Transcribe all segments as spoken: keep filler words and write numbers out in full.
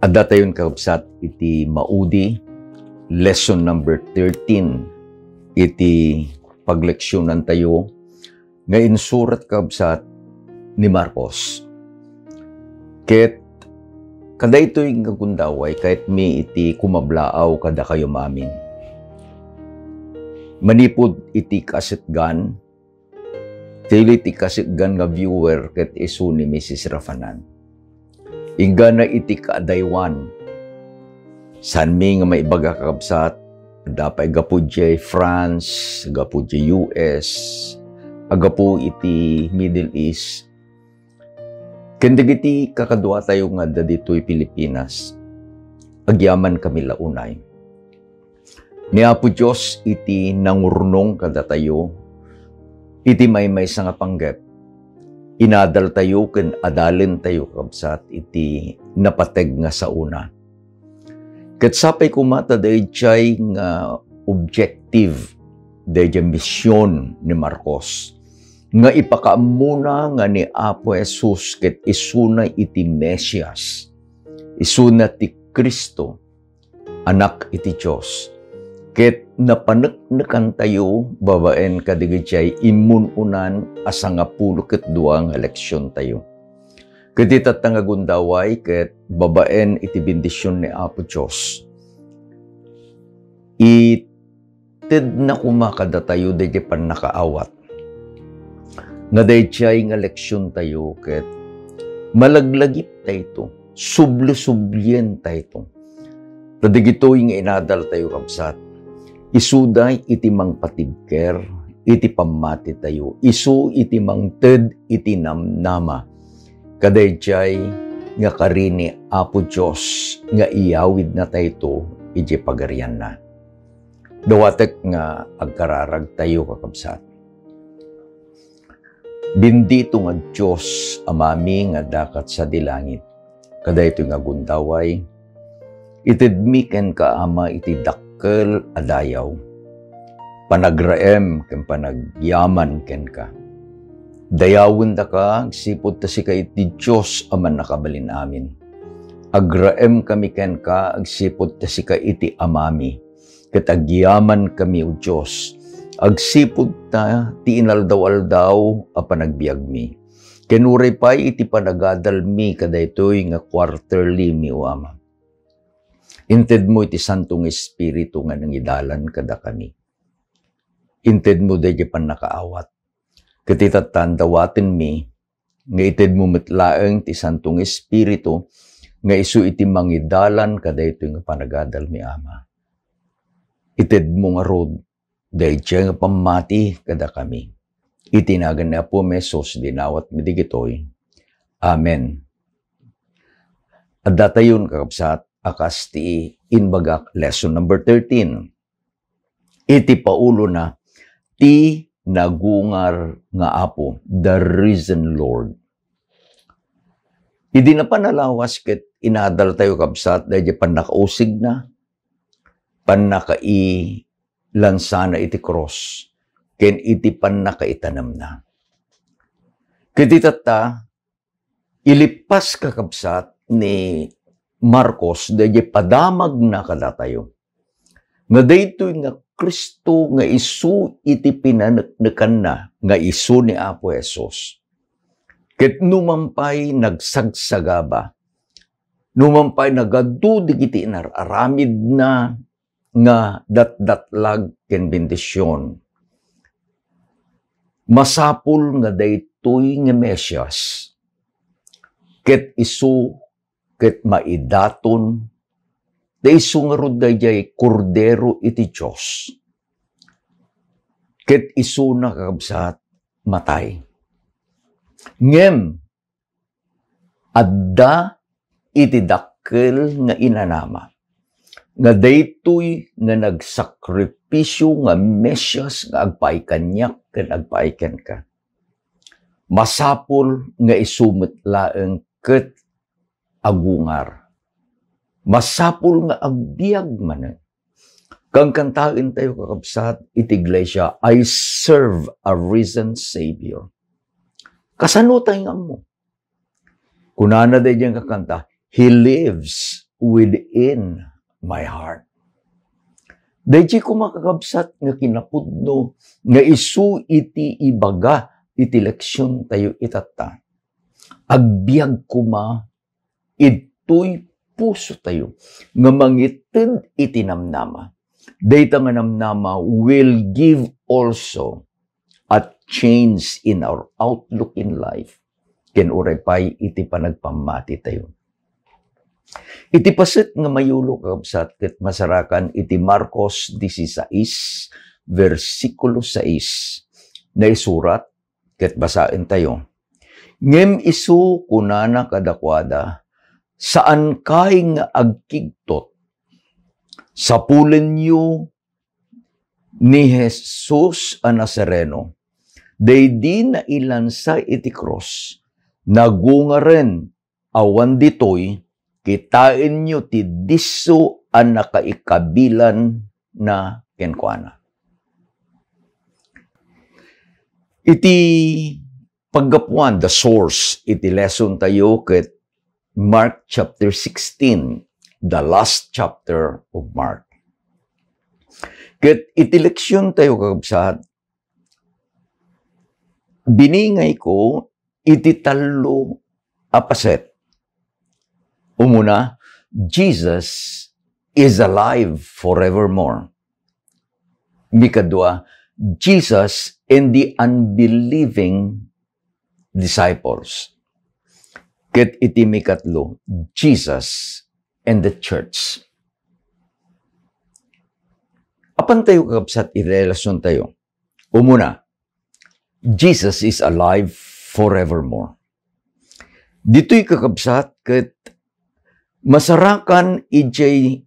Addatayon, kakabsat, iti maudi, lesson number thirteen, iti pagleksionantayo nga insurat, kakabsat, ni Marcos. Ket kadaytoy nga gundaway, kayatmi iti kumablaaw kadakayo amin. Manipud iti kasetgan, Ti iti kasetgan nga viewer ket isu ni Misis Rafanan. Inggana iti kaadaywan, saanmi nga maibaga, kakabsat, adda pay gapu idiay France, gapu idiay U S, agapu iti Middle East, ken dagiti kakaduatayo nga adda ditoy Pilipinas, agyamankami la unay. Ni Apo Dios iti nangurnong kadatayo iti maymaysa nga panggep. Inadaltayo ken adalentayo, kabsat, iti napateg nga saona. Ket sapay koma ta daydiay nga objective, daydiay mision ni Marcos, nga ipakaammona nga ni Apo Jesus ket isuna iti Mesias, isuna ti Cristo, Anak iti Dios, ket napaneknekantayo babaen kadagiti immun-unan a sangapulo ket dua nga leksiontayo. Ket itatta nga gundaway ket babaen iti bendision ni Apo Dios, itedna koma kadatayo daydiay pannakaawat nga daydiay nga leksiontayo ket malaglagiptayto, subli-sublientayto. Ta dagitoy nga inadaltayo, kabsat, isuda iti mangpatibker iti pammatitayo, isu iti mangted iti namnama kadaydiay nga kari ni Apo Dios nga iyawidnatayto iti pagarianna. Dawatek nga agkararagtayo, kakabsat. Bendito nga Dios, Amami nga adda ket sadi langit, kadaytoy nga gundaway, itedmi kenka, Ama, iti dakkel a dayaw, panagraem ken panagyaman kenka. Dayawendaka agsipud ta sika iti Dios a Mannakabalin-amin. Agraemkami kenka agsipud ta sika iti Amami, ket agyamankami, O Dios, agsipud ta ti inaldaw-aldaw a panagbiagmi, ken uray pay iti panagadalmi kadaytoy nga quarterly mi, O Ama. Intedmo iti Santo nga Espiritu nga nangidalan kadakami. Intedmo daydiay pannakaawat. Ket itatta, dawatenmi nga itedmo met laeng ti Santo nga Espiritu nga isu iti mangidalan kadaytoy nga panagadalmi, Ama. Itedmo ngarud daydiay nga pammati kadakami. Iti nagan ni Apomi Jesus, dinawatmi dagitoy. Amen. Addatayon, kakabsat, a kas ti imbagak, lesson number thirteen. Iti paulona, ti nagungar nga Apo, the risen Lord. Idi napan a lawas ket inadaltayo, kabsat, daydiay pannakausigna, pannakailansana iti krus, ken iti pannakaitanemna. Ket itatta, ilipas, kakabsat, ni Marcos daydiay padamagna kadatayo, nga daytoy nga Cristo nga isu iti pinaneknekanna nga isu ni Apo Jesus. Ket numan pay nagsagsagaba, numan pay nagadu dagiti inar-aramidna nga datdatlag ken bendision, masapul nga daytoy nga Mesias ket isu ket maidaton, ta isu ngarud daydiay Kordero iti Dios. Ket isuna, kakabsat, matay. Ngem adda iti dakkel nga inanama nga daytoy nga nagsakripisio nga Mesias nga agpaay kaniak ken agpaay kenka. Masapul nga isu met laeng ket agungar. Masapul nga agbiag manen. Kankantaentayo, kakabsat, iti iglesia, "I serve a risen Savior." Kasano tay nga ammo? Kunana daydiay nga kanta, "He lives, within my heart. Daydi koma, kakabsat, nga kinapudno nga isu iti ibaga iti leksion tayo itatta. Agbiag koma itoy puso tayo nga mangited iti namnama. Dayta nga namnama will give also a change in our outlook in life, ken uray pay iti panagpammati tayo. Iti paset nga mayulo, kakabsat, ket masarakan iti Marcos dieciséis, bersikulo sais, naisurat, ket basaen tayo. Ngem isu kunana kadakuada, "Saankay nga agkigtot. Sapulenyo ni Jesus a Nazareno, daydi nailansa iti krus, nagungaren. Awan ditoy, kitaenyo ti disso a nakaikabilan na kenkuana." Iti paggapuan, the source iti lesson tayo ket Mark chapter sixteen, the last chapter of Mark. Ket iti leksion tayo, kakabsat, biningayko iti tallo a paset. Umuna, Jesus is alive forevermore. Mikadua, Jesus and the unbelieving disciples. Ket iti mikatlo, Jesus and the church. Apan tayo, kakabsat, iti lesson tayo. Umuna, Jesus is alive forevermore. Ditoy, kakabsat, ket masarakan idiay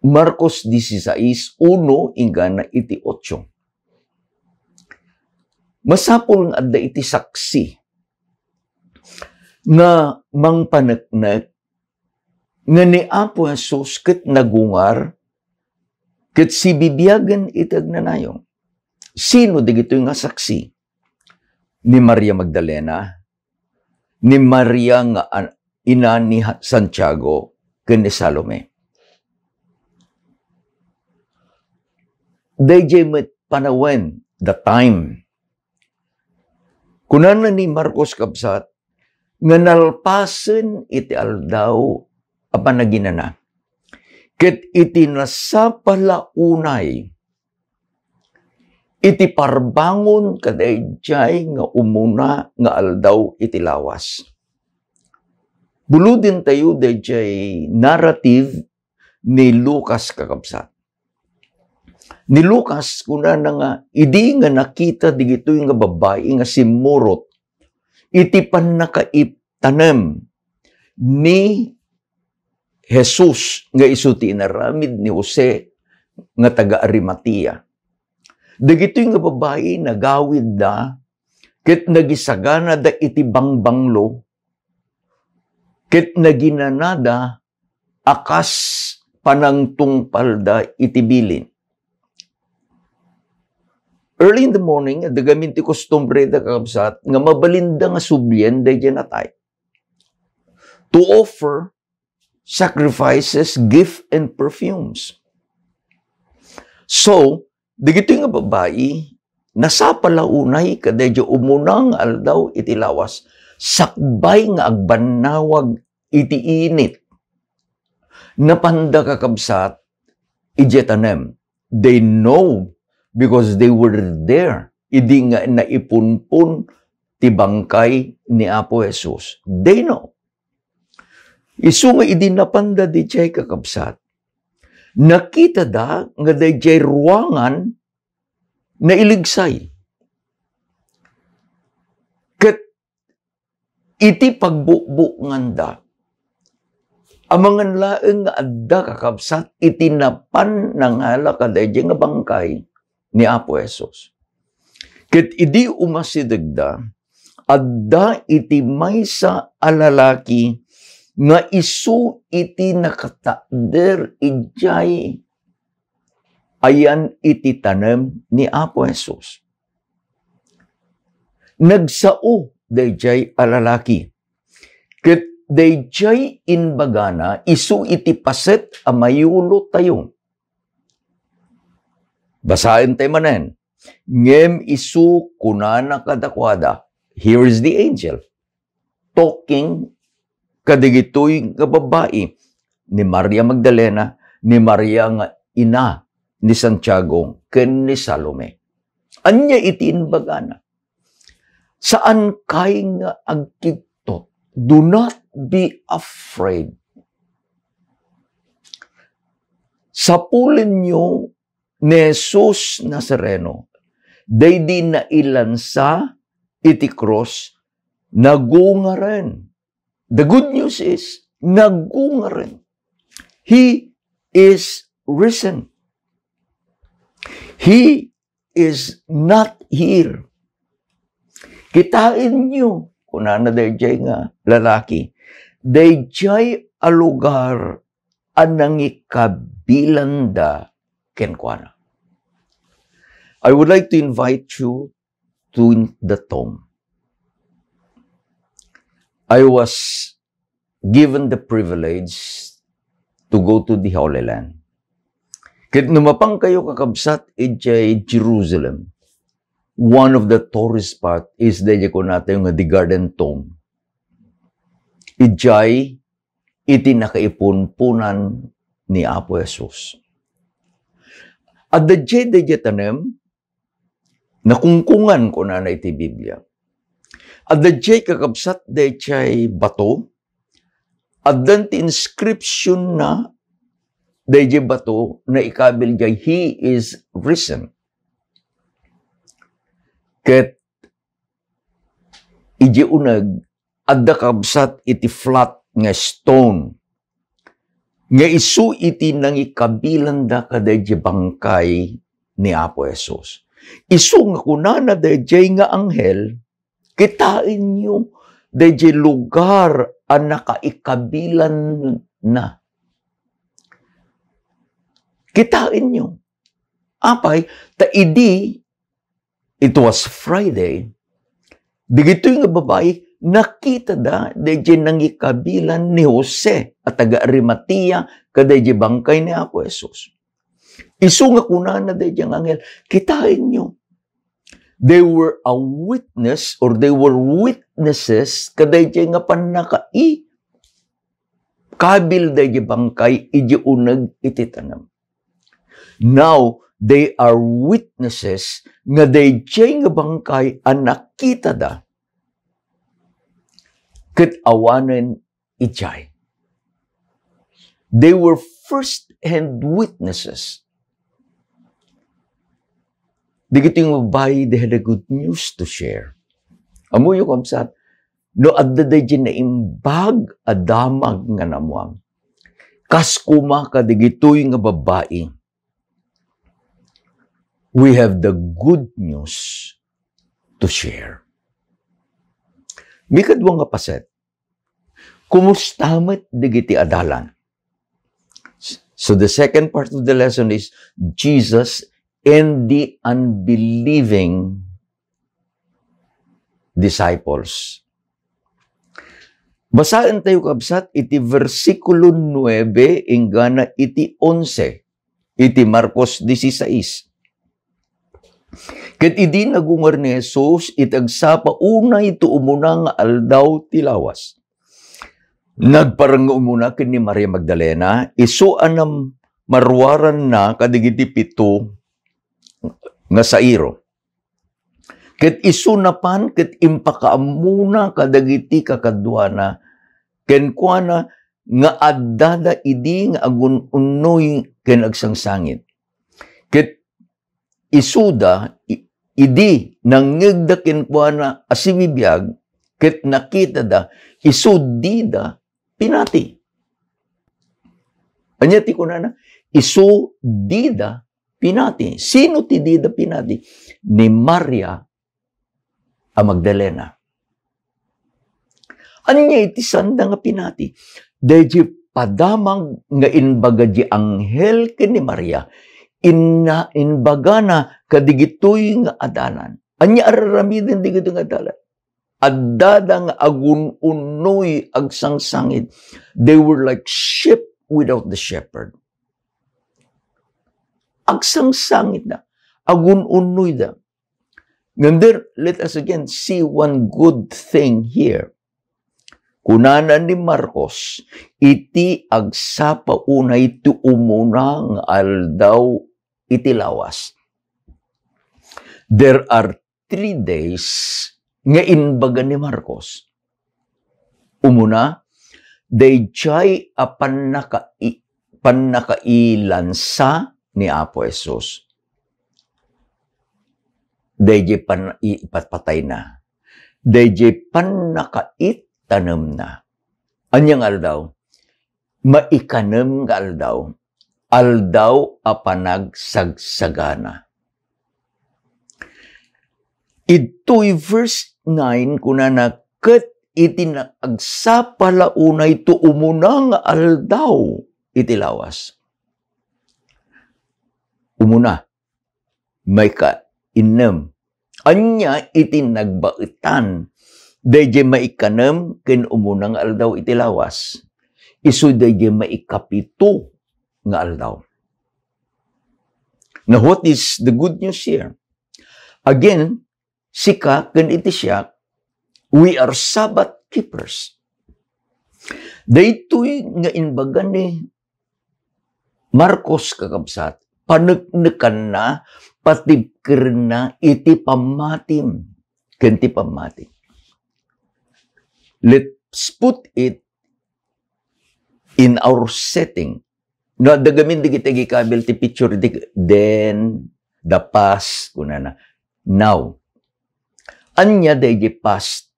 Marcos dieciséis, uno inggana iti otso. Masapul nga adda iti saksi nga mangpaneknek nga ni Apo Jesus ket nagungar ket sibibiagen iti agnanayon. Sino dagitoy nga saksi? Ni Maria Magdalena, ni Maria nga an-, ina ni Ha-, Santiago, ken ni Salome. Daydiay met panawen, the time. Kunana ni Marcos, kabsat, nga nalpasen iti aldaw a panaginana. Ket iti nasapa la unay iti parbangon kadaydiay nga umuna nga aldaw iti lawas. Buluden tayo daydiay narrative ni Lucas, kakabsat. Ni Lucas, kunana nga, idi nga nakita digitoy nga babbai nga simmurot iti pannakaiptanem ni Jesus nga isu ti inaramid ni Jose nga taga-Arimatea. Dagitoy nga babbai, nagawidda ket nagisaganada iti bangbanglo ket naginanada a kas panangtungpalda iti bilin. Early in the morning, adda gamin ti kustumbre da, kakabsat, nga mabalinda nga sublien daydiay natay to offer sacrifices, gift, and perfumes. So, dagitoy nga babbai, nasapa la unay kadaydiay umuna nga aldaw iti lawas, sakbay nga agbannawag iti init. Napanda, kakabsat, idiay tanem. They know because they were there idi nga naipunpon ti bangkay ni Apo Jesus. They know. Isu nga idi napanda didiay, kakabsat, nakitada nga daydiay ruangan nailigsay. Ket iti pagbukbuknganda, amangan laeng nga adda, kakabsat, iti napan nangala kadaydiay nga bangkay ni Apo Jesus. Ket idi umasidegda, adda iti maysa a lalaki nga isu iti nakatakder idiay ayan iti tanem ni Apo Jesus. Nagsao daydiay a lalaki, ket daydiay imbagana isu iti paset a mayulotayo. Basaentayo manen. Ngem isu kunana kadakuada, here is the angel talking kadigitoy nga babbai, ni Maria Magdalena, ni Maria nga ina ni Santiago, ken ni Salome. Ania iti imbagana? Saankay nga agkigtot. Do not be afraid. Sapulenyo ni Jesus Nazareno, daydi nailansa iti krus, nagungaren. The good news is, nagungaren. He is risen. He is not here. Kitaenyo, kunana daydiay nga lalaki, daydiay a lugar a nangikabilanda kenkuana. I would like to invite you to the tomb. I was given the privilege to go to the Holy Land. Ket no mapangkayo, kakabsat, idiay Jerusalem, one of the tourist spot is daydiay kunatayo nga the Garden Tomb. Idiay iti nakaipunpunan ni Apo Jesus. Adda diay daydiay tanem, nakungkungan, kunana iti Biblia. Adda diay, kakabsat, daydiay bato, addan ti inscription na daydiay bato, naikabil diay, "He is risen." Ket idiay uneg, adda, kabsat, iti flat nga stone nga isu iti nangikabilanda kadaydiay bangkay ni Apo Jesus. Isu nga kunana daydiay nga anghel, "Kitaenyo daydiay lugar a nakaikabilanna. Kitaenyo." Apay, ta idi, it was Friday, dagitoy nga babai, nakitada daydiay nangikabilan ni Jose a taga-Arimatea kadaydiay bangkay ni Apo Jesus. Isu nga kunana daydiay nga anghel, "Kitaenyo." They were a witness, or they were witnesses kadaydiay nga pannakaikabil daydiay bangkay idiay uneg iti tanem. Now, they are witnesses nga daydiay nga bangkay a nakitada ket awanen idiay. They were first-hand witnesses. Dagitoy nga babai, they had a good news to share. Ammoyo, kabsat, no adda daydiay naimbag a damag nga naammoam, kas koma kadagitoy nga babai, we have the good news to share. Maikadua nga paset, kumusta met dagiti adalan? So the second part of the lesson is Jesus and the unbelieving disciples. Basaentayo, kabsat, iti bersikulo nuebe inggana iti onse iti Marcos dieciséis. Ket idi nagungar ni Jesus iti agsapa unay ti umuna nga aldaw ti lawas, nagparang nga umuna ken ni Maria Magdalena, isu a nam-, maruaranna kadagiti pito nga sairo. Ket isu napan ket impakaammona kadagiti kakaduana kenkuana nga addada idi nga agun-unnoy ken agsangsangit. Ket isuda, i-, idi nangngegda kenkuana a sibibiag, ket nakitada, isu dida pinati. Ania ti kunana? Isu dida pinati. Sino ti dida pinati? Ni Maria a Magdalena. Ania iti saanda nga pinati? Daydiay padamag nga imbaga ti anghel ken ni Maria, inna-, imbagana kadagitoy nga adalan. Ania ar-aramiden dagitoy nga adalan? Addada nga agun-unnoy, agsangsangit. They were like sheep without the shepherd. Agsangsangitda. Agun-unnoyda. Ngem there, let us again see one good thing here. Kunana ni Marcos, iti agsapa unay ti umuna nga aldaw iti lawas. There are three days nga imbaga ni Marcos. Umuna, daydiay a pannaka-, pannakailansa ni Apo Jesus. Daydiay pan-, i-, ipatpatayna. Daydiay pannakaitanemna. Ania nga aldaw? Maikanem nga aldaw. Aldaw a panagsagsagana. Itoy verse nine, kunana, ket iti naagsapa la unay ti umuna nga aldaw iti lawas. Umuna, maikainnem. Ania iti nagbaetan daydiay maikanem ken umuna nga aldaw iti lawas? Isu daydiay maikapito nga aldaw. Now, what is the good news here? Again, sika ken iti siak, we are Sabbath keepers. Daytoy nga imbaga ni Marcos, kakabsat, paneknekanna, patibkerenna iti pammatim ken ti pammati. Let's put it in our setting. No, adda gamin dagiti agikabil ti picture, di, then, the past, kunana. Now, ania daydi past?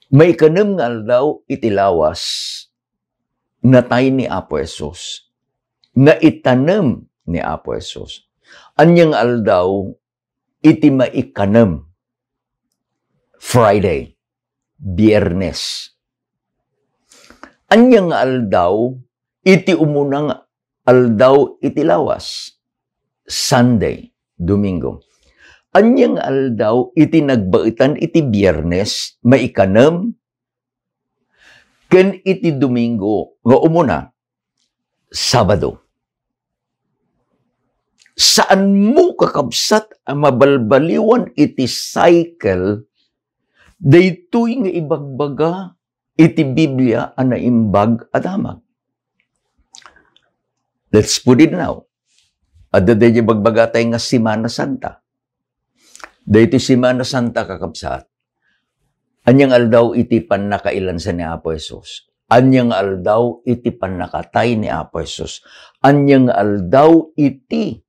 Maikanem nga aldaw iti lawas, natay ni Apo Jesus. Naitanem ni Apo Jesus. Ania nga aldaw iti maikanem? Friday, Biyernes. Ania nga aldaw iti umuna nga aldaw iti lawas? Sunday, Domingo. Ania nga aldaw iti nagbaetan iti Biyernes, maikanem, ken iti Domingo nga umuna? Sabado. Saanmo, kakabsat, a mabalbaliwan iti cycle daytoy nga ibagbaga iti Biblia a naimbag a damag. Let's put it now. Adda daydi bagbagatay nga Semana Santa. Daytoy Semana Santa, kakabsat, ania nga aldaw iti pannakailansa ni Apo Jesus? Ania nga aldaw iti pannakatay ni Apo Jesus? Ania nga aldaw iti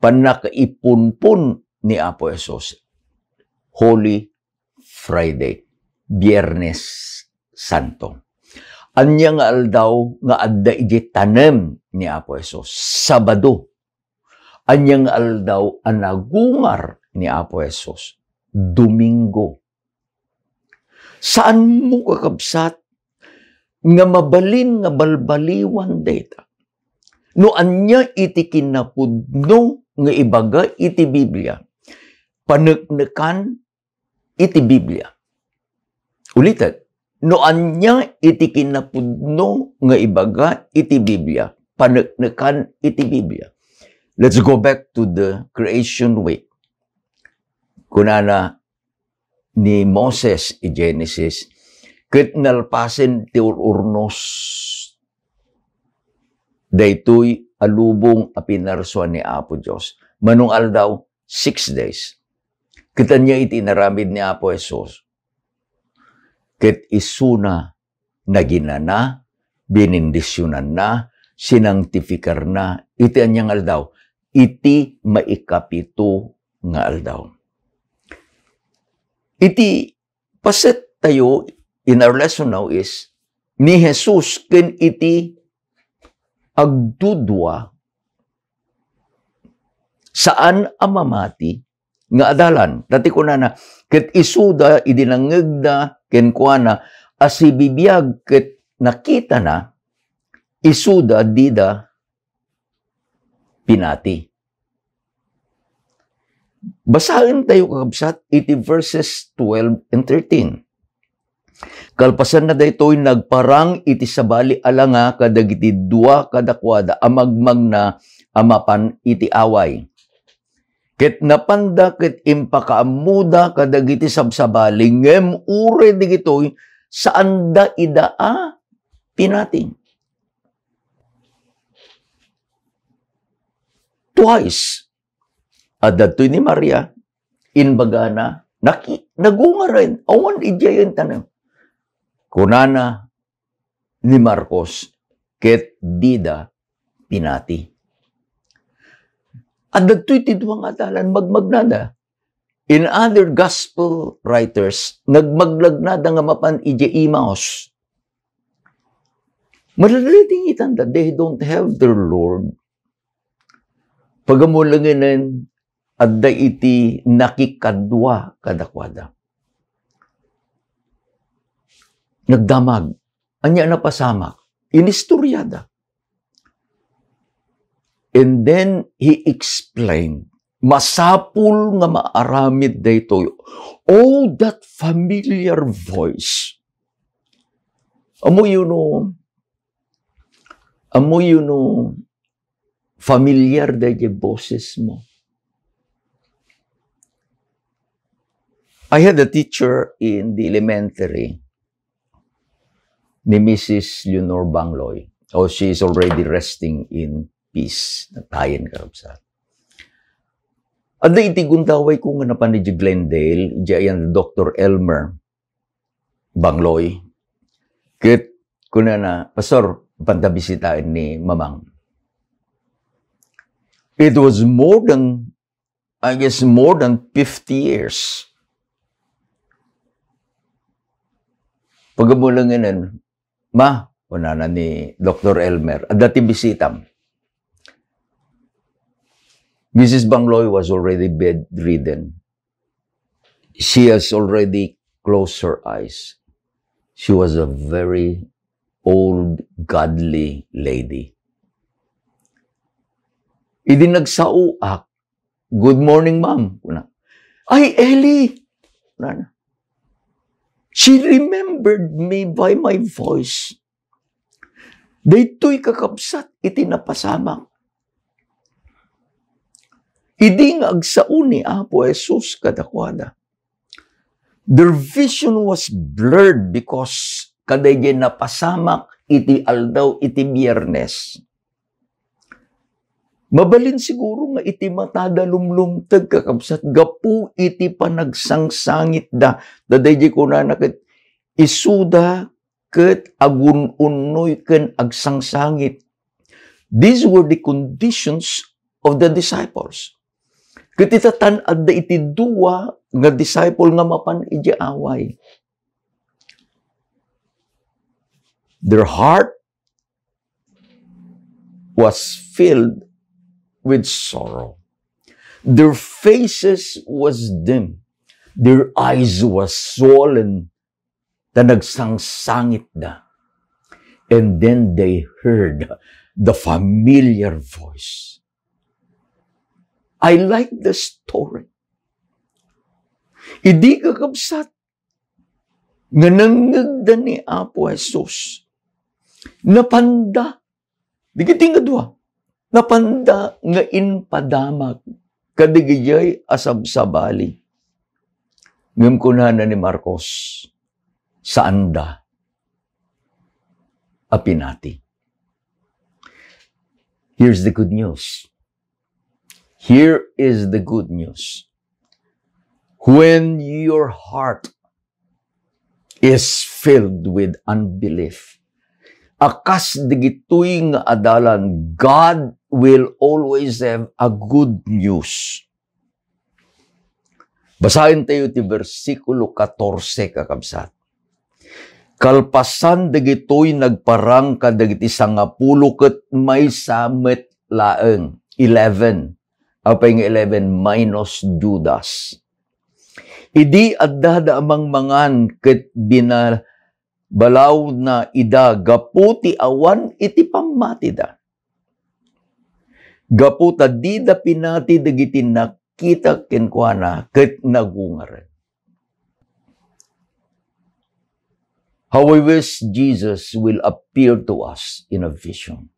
pannakaipunpon ni Apo Jesus? Holy Friday, Biyernes Santo. Ania nga aldaw nga adda idiay tanem ni Apo Jesus? Sabado. Ania nga aldaw a nagungar ni Apo Jesus? Domingo. Saanmo, kakabsat, nga mabalin nga balbaliwan dayta? No ania iti kinapudno nga ibaga iti Biblia, paneknekan iti Biblia. Ulitek, no ania iti kinapudno nga ibaga iti Biblia, paneknekan iti Biblia. Let's go back to the Creation Week. Kunana ni Moses iti Genesis, ket nalpasen ti ur-urnos daytoy a lubong a pinarsua ni Apo Dios. Mano nga aldaw? Six days. Ket ania iti inaramid ni Apo Jesus? Ket isuna naginana, binindisionanna, sinangtifikarna iti ania nga aldaw? Iti maikapito nga aldaw. Iti paset tayo in our lesson now is ni Jesus ken iti agdudua saan a mamati nga adalan. Dati kunana, ket isuda idi nangngegda kenkuana a sibibiag ket nakitana, isuda dida pinati. Basaentayo, kakabsat, iti verses twelve and thirteen. Kalpasanna daytoy, nagparang iti sabali a langa kadagiti dua kadakuada a magmagna a mapan iti away. Ket napanda ket impakaammoda kadagiti sabsabali, ngem uray dagitoy, saanda ida a pinati. Twice, adda daytoy ni Maria, imbagana, naki-, nagungaren, awan idiayen tanem. Kunana ni Marcos, ket dida pinati. Adda daytoy ti dua nga adalan, magmagnada. In other gospel writers, nagmagmagnada nga mapan idiay Emmaus. Madadalidingitanda, they don't have their Lord. Pagamulangen, adda iti nakikadua kadakuada. Nagdamag. Ania napasamak? Inistoriada. And then he explained, masapul nga maaramid daytoy. Oh, that familiar voice. Ammoyo no, ammoyo no familiar daydiay boses mo. I had a teacher in the elementary ni Missus Leonor Bangloy. Oh, she is already resting in peace. Natayen, kakabsat. Adda iti gundaway ko nga napan idiay Glendale, idiay ayan Doctor Elmer Bangloy. Ket kunana, "Pastor, panta bisitaen ni Mamang." It was more than, I guess, more than fifty years. Pagamulangen, "Ma," kunana ni Doctor Elmer, "adda ti bisitam." Missus Bangloy was already bedridden. She has already closed her eyes. She was a very old, godly lady. Idi nagsaoak, "Good morning, ma'am," kuna. "Ay, Ellie!" Kunana. She remembered me by my voice. Daytoy, kakabsat, iti napasamak. Idi nga agsao ni Apo Jesus kadakuada, their vision was blurred because kadaydiay napasamak iti aldaw iti Biyernes. Mabalin siguro nga iti matada lumlumteg, kakabsat, gapu iti panagsangsangitda. Daydiay kunana ket, isuda ket agun-unnoy ken agsangsangit. These were the conditions of the disciples. Ket ita tan adda iti dua nga disciple nga mapan idiay away. Their heart was filled with sorrow. Their faces was dim. Their eyes was swollen. Ta nagsangsangitda. And then they heard the familiar voice. I like the story. Idi, kakabsat, nga nangngegda ni Apo Jesus, napanda, dagiti nga dua, napanda nga impadamag kadagidiay a sabsabali. Ngem kunana ni Marcos, saanda a pinati. Here's the good news. Here is the good news. When your heart is filled with unbelief, a kas dagitoy nga adalan, God will always have a good news. Basaentayo ti bersikulo katorse, kakabsat. Kalpasan dagitoy, nagparang kadagiti sangapulo ket maysa met laeng, eleven. Apay nga eleven? Minus Judas. Idi addada a mangmangan ket binabalawna ida gapu ti awan iti pammatida. Gapu ta dida pinati dagiti nak-, nagkita kenkuana ket nagungaren. How I wish Jesus will appear to us in a vision.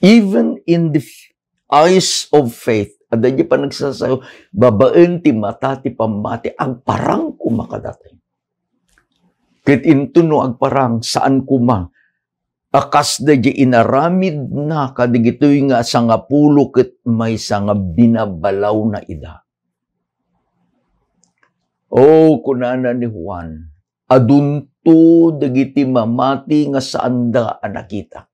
Even in the f-, eyes of faith, adda diay panagsasayaw, babaen ti mata ti pammati, agparang koma kadatayo. Ket inton no agparang, saan koma a kas daydiay inaramidna kadagitoy nga sangapulo ket maysa nga binabalawna ida. O, kunana ni Juan, adunto dagiti mamati nga saanda a nakita.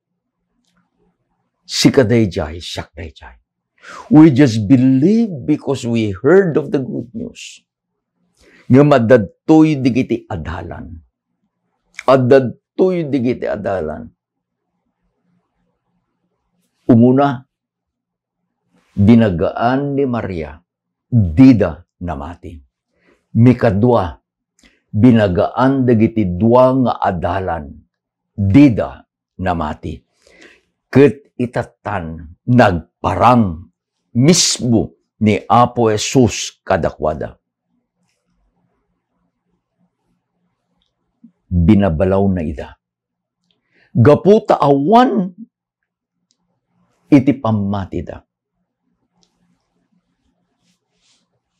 Sika daydiay, siak daydiay. We just believe because we heard of the good news. Ngem adda ditoy dagiti adalan. Adda ditoy dagiti adalan. Umuna, binagaan ni Maria, dida namati. Mikadua, binagaan dagiti dua nga adalan, dida namati. Ket itattan, nagparang mismo ni Apo Jesus kadakuada. Binabalawna ida. Gapu ta awan iti pammatida.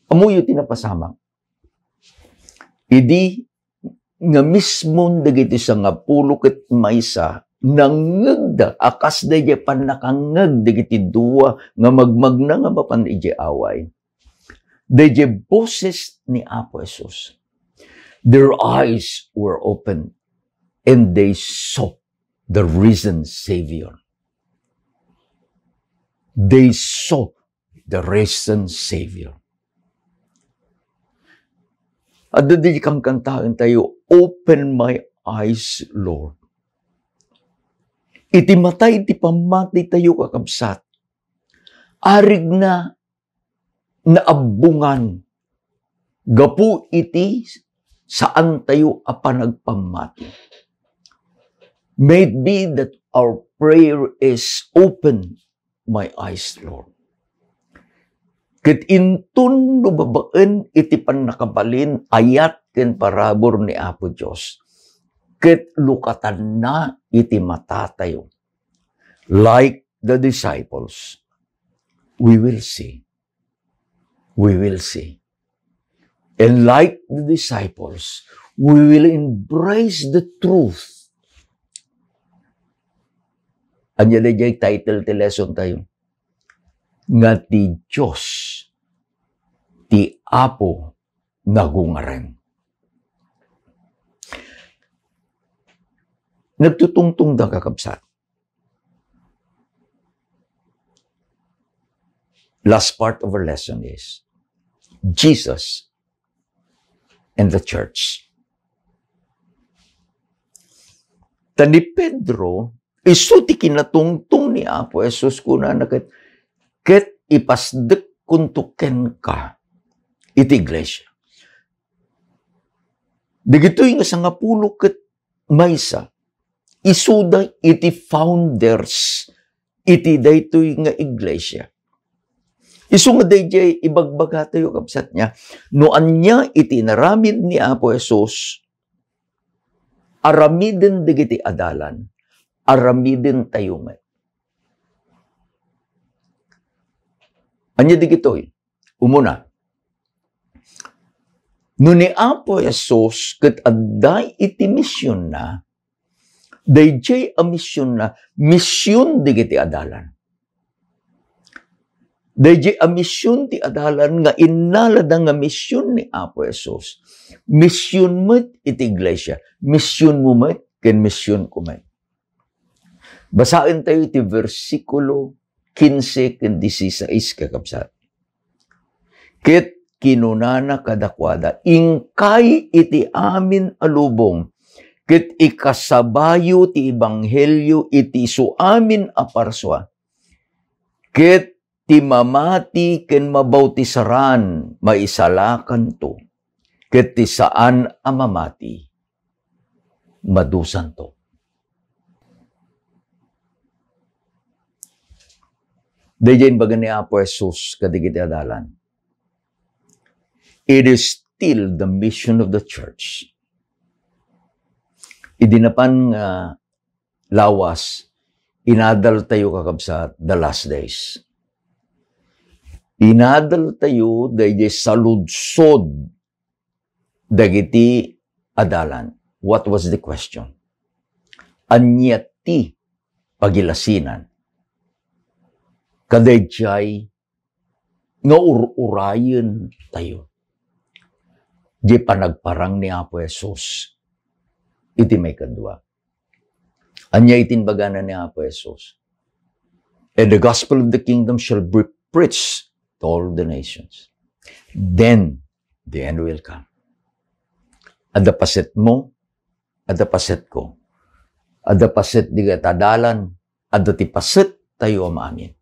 Ammoyo ti napasamak. Idi nga mismon dagiti sangapulo ket maysa nangngegda a kas daydiay pannakangngeg dagiti dua nga magmagna nga mapan idiay away. Daydiay boses ni Apo Jesus. Their eyes were opened and they saw the risen Savior. They saw the risen Savior. Adda di kankantaen tayo, "Open my eyes, Lord." Iti matay ti pammati tayo, kakabsat, arigna naabbongan gapu iti saan tayo a panagpammati. May it be that our prayer is, "Open my eyes, Lord." Ket inton no babaen iti pannakabalin, ayat ken parabur ni Apo Dios, ket lukatanna iti matatayo. Like the disciples, we will see. We will see. And like the disciples, we will embrace the truth. Ania daydiay title ti lesson tayo? Nga ti Dios, ti Apo, nagungaren. Nagtutungtong da, kakabsat. Last part of our lesson is Jesus and the church. Ta ni Pedro, isu ti kinatungtong ni Apo Jesus, kunana ket, "Ket ipasdekkonto kenka iti iglesia." Dagitoy nga sangapulo ket maysa, isuda iti founders iti daytoy nga iglesia. Isu nga daydiay ibagbagatayo, kabsat, nga no ania iti inaramid ni Apo Jesus, aramiden dagiti adalan, aramiden tayo met. Ania dagitoy? Umuna, no ni Apo Jesus ket adda iti misionna, daydiay a misionna, mision dagiti adalan. Daydiay a mision ti adalan nga innalada nga mision ni Apo Jesus, mision met iti iglesia, misionmo met ken misionko met. Basaen tayo iti bersikulo kinse ken disisais, kakabsat. Ket kinunana kadakuada, "Inkay iti amin a lubong, ket ikasabayo ti ebanghelio iti isuamin a parsua. Ket ti mamati ken mabautisaraan, maisalakanto, ket ti saan a mamati, madusanto." Daydiay imbaga ni Apo Jesus kadagiti adalan. It is still the mission of the church. Idi napan nga lawas, inadaltayo, kakabsat, the last days. Inadaltayo daydiay saludsod dagiti adalan. What was the question? Ania ti pagilasinan kadaydiay nga ur-urayen tayo? Di panagparang ni Apo Jesus iti maikadua. Ania iti imbagana ni Apo Jesus? "And the gospel of the kingdom shall be preached to all the nations. Then the end will come." Adda paset mo, adda paset ko. Adda paset di ket adalan, adda ti paset tayo a maamin.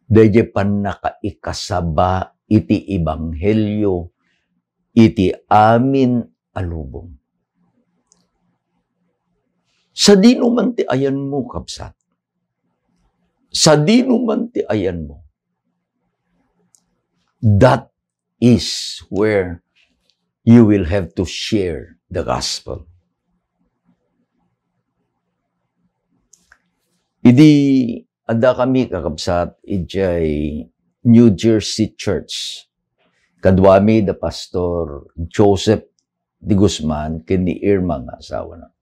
Daydiay pannakaikasaba iti ebanghelio iti amin a lubong. Sadino man ti ayanmo, kabsat? Sadino man ti ayanmo? That is where you will have to share the gospel. Idi adda kami, kakabsat, idiay New Jersey Church, kaduami da Pastor Joseph de Guzman ken ni Irma nga asawana.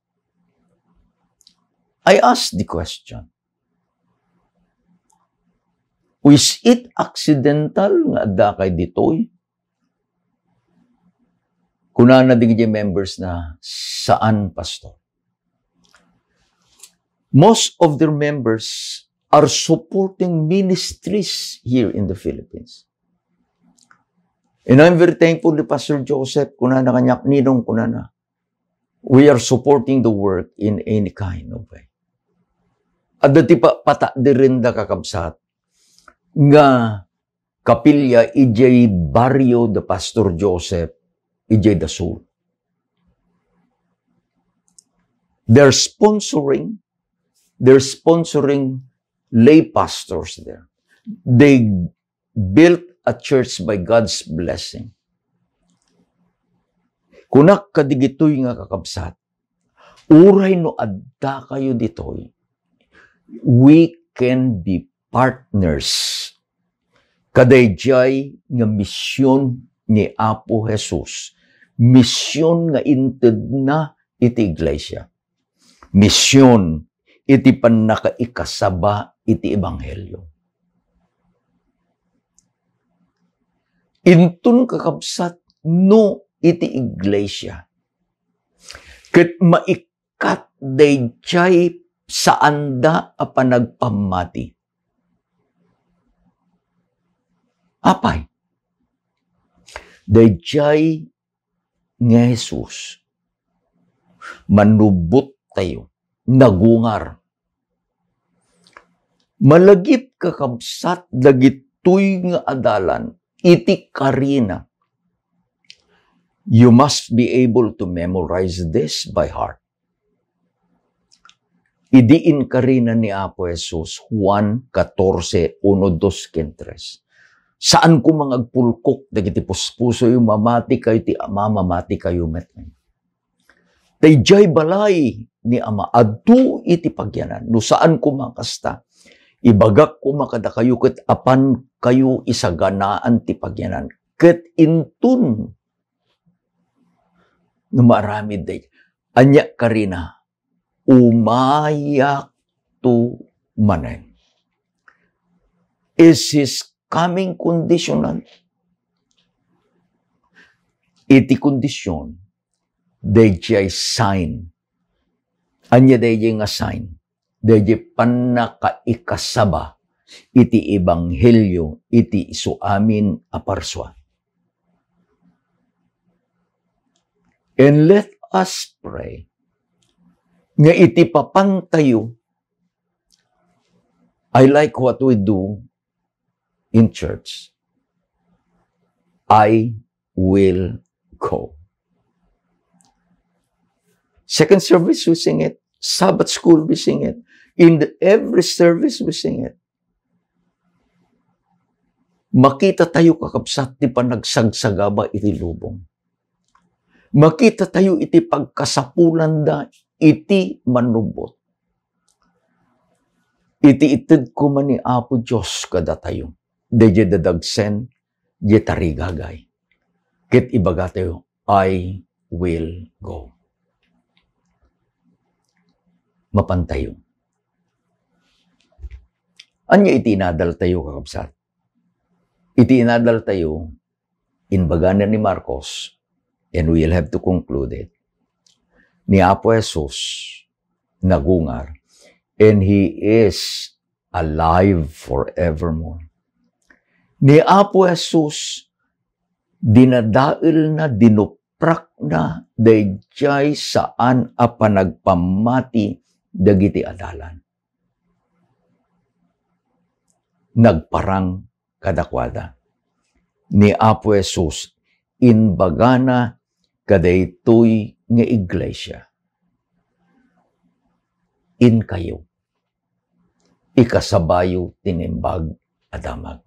I asked the question, "Is it accidental nga addakay ditoy?" Kunana dagiti members na, "Saan, Pastor. Most of their members are supporting ministries here in the Philippines." And I'm very thankful ni Pastor Joseph, kunana kaniak, "Ninong," kunana, "we are supporting the work in any kind of way." Adda ti pa-, patadiren da, kakabsat, nga kapilya idiay barrio da Pastor Joseph, idiay Dasol. They're sponsoring, they're sponsoring lay pastors there. They built a church by God's blessing. Kunak kadigitoy nga kakabsat, uray no addakayo ditoy, we can be partners kadaydiay nga mision ni Apo Jesus, mision nga intedna iti iglesia, mision iti pannakaikasaba iti ebanghelio. Inton, kakabsat, no iti iglesia ket maikkat daydiay saanda a panagpammati, apay? Daydiay nga Jesus, mannubbot tayo, nagungar. Malagip, kakabsat, dagitoy nga adalan iti karina. You must be able to memorize this by heart. Idi inkarina ni Apo Jesus, Juan catorce, uno, dos, ken tres, "Saan koma nga agpulkok dagiti puspusoyo, mamati kayo ti Ama, mamati kayo met." Daydiay balay ni Ama, adu iti pagyanan. No saan koma kasta, ibagak koma kadakayo ket apan kayo isaganaan ti pagyanan. Ket inton no maaramid day, ania karina, umayakto manen. Is his coming conditional? Iti kondisyon, daydiay sign. Ania daydiay nga sign? Daydiay pannakaikasaba iti ebanghelio iti isu amin a parsua. And let us pray nga iti papantayo, I like what we do in church. "I will go." Second service, we sing it. Sabbath school, we sing it. In the, every service, we sing it. Makitatayo, kakabsat, ti panagsagsagaba iti lubong. Makitatayo iti pagkasapulanda iti mannubbot. Iti itedko man ni Apo Dios kadatayo, daydiay dadagsen, diay tarigagay. Ket ibagatayo, "I will go." Mapantayo. Ania iti inadaltayo, kakabsat? Iti inadaltayo, imbagana ni Marcos, and we'll have to conclude it, ni Apo Jesus nagungar, and He is alive forevermore. Ni Apo Jesus, dinadaelna, dinuprakna daydiay saan a panagpammati dagiti adalan. Nagparang kadakuada. Ni Apo Jesus, imbagana kadaytoy nga iglesia, "Inkayo, ikasabayo ti Naimbag a Damag."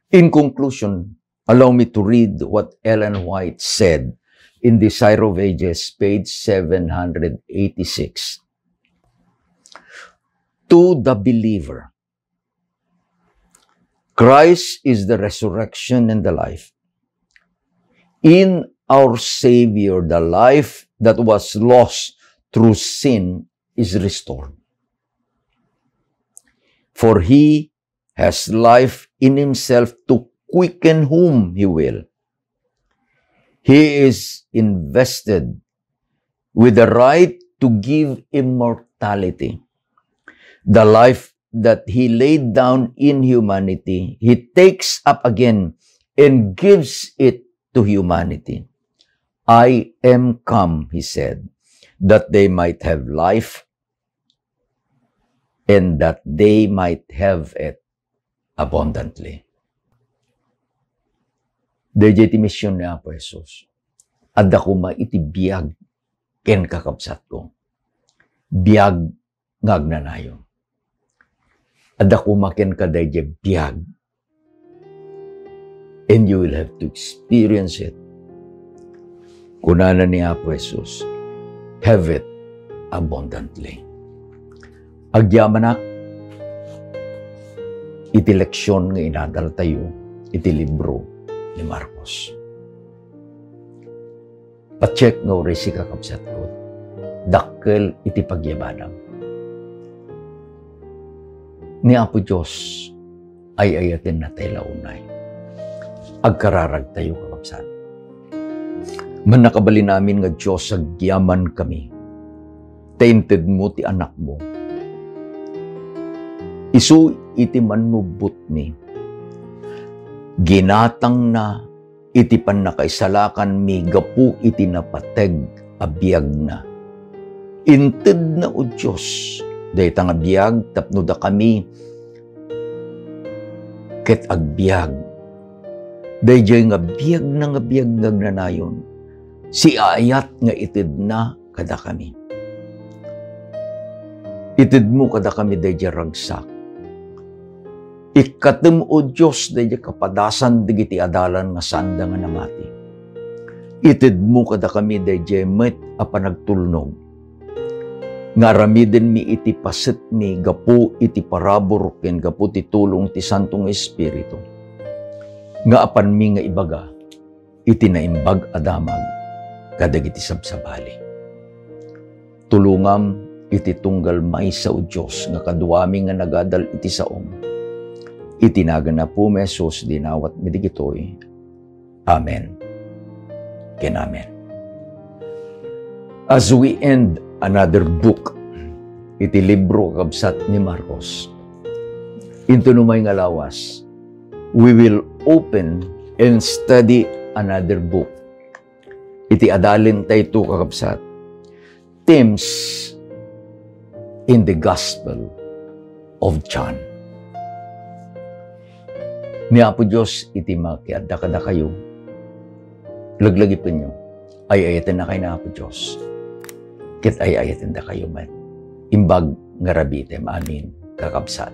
In conclusion, allow me to read what Ellen White said in Desire of Ages, page seven hundred eighty-six. To the believer, Christ is the resurrection and the life. In our Savior, the life that was lost through sin is restored. For He has life in Himself to quicken whom He will. He is invested with the right to give immortality. The life that He laid down in humanity, He takes up again and gives it to humanity. "I am come," He said, "that they might have life, and that they might have it abundantly." Daydiay ti mision ni Apo Jesus. Adda koma iti biag ken, kakabsatko. Biag nga agnanayon. Adda koma kenka daydiay biag. And you will have to experience it. Kunana ni Apo Jesus, "Have it abundantly." Agyamanak iti leksion nga inadaltayo iti libro ni Marcos. Patiek nga uray sika, kabsatko, dakkel iti pagyamanam. Ni Apo Dios, ay-ayatenna tay la unay. Agkararagtayo, kakabsat. Mannakabalin amin nga Dios, agyamankami ta intedmo ti Anakmo. Isu iti mannubbotmi, ginatangna iti pannakaisalakanmi gapu iti napateg a biagna. Intedna, O Dios, dayta nga biag tapno dakami ket agbiag. Daydiay nga biagna nga biag nga agnanayon, siaayat nga itedna kadakami. Itedmo kadakami daydiay ragsak. Ikkatem, O Dios, daydiay kapadasan dagiti adalan nga saanda nga namati. Itedmo kadakami daydiay met a panagtulnog nga aramidenmi iti pasetmi gapu iti parabur ken gapu ti tulong ti Santo nga Espiritu, nga apanmi nga ibaga iti Naimbag a Damag kadagiti sabsabali. Tulongam iti tunggal maysa, O Dios, nga kaduami nga nagadal iti saom. Iti nagan Apomi Jesus, dinawatmi dagitoy. Amen ken amen. As we end another book iti libro, kabsat, ni Marcos, into numay nga lawas, we will open and study another book. Iti adalintayto, kakabsat, themes in the Gospel of John. Ni Apo Dios iti makiadda kadakayo, laglagipenyo, ay-ayatennakay ni Apo Dios, ket ay-ayatendakayo met. Imbag nga rabiitem amin, kakabsat.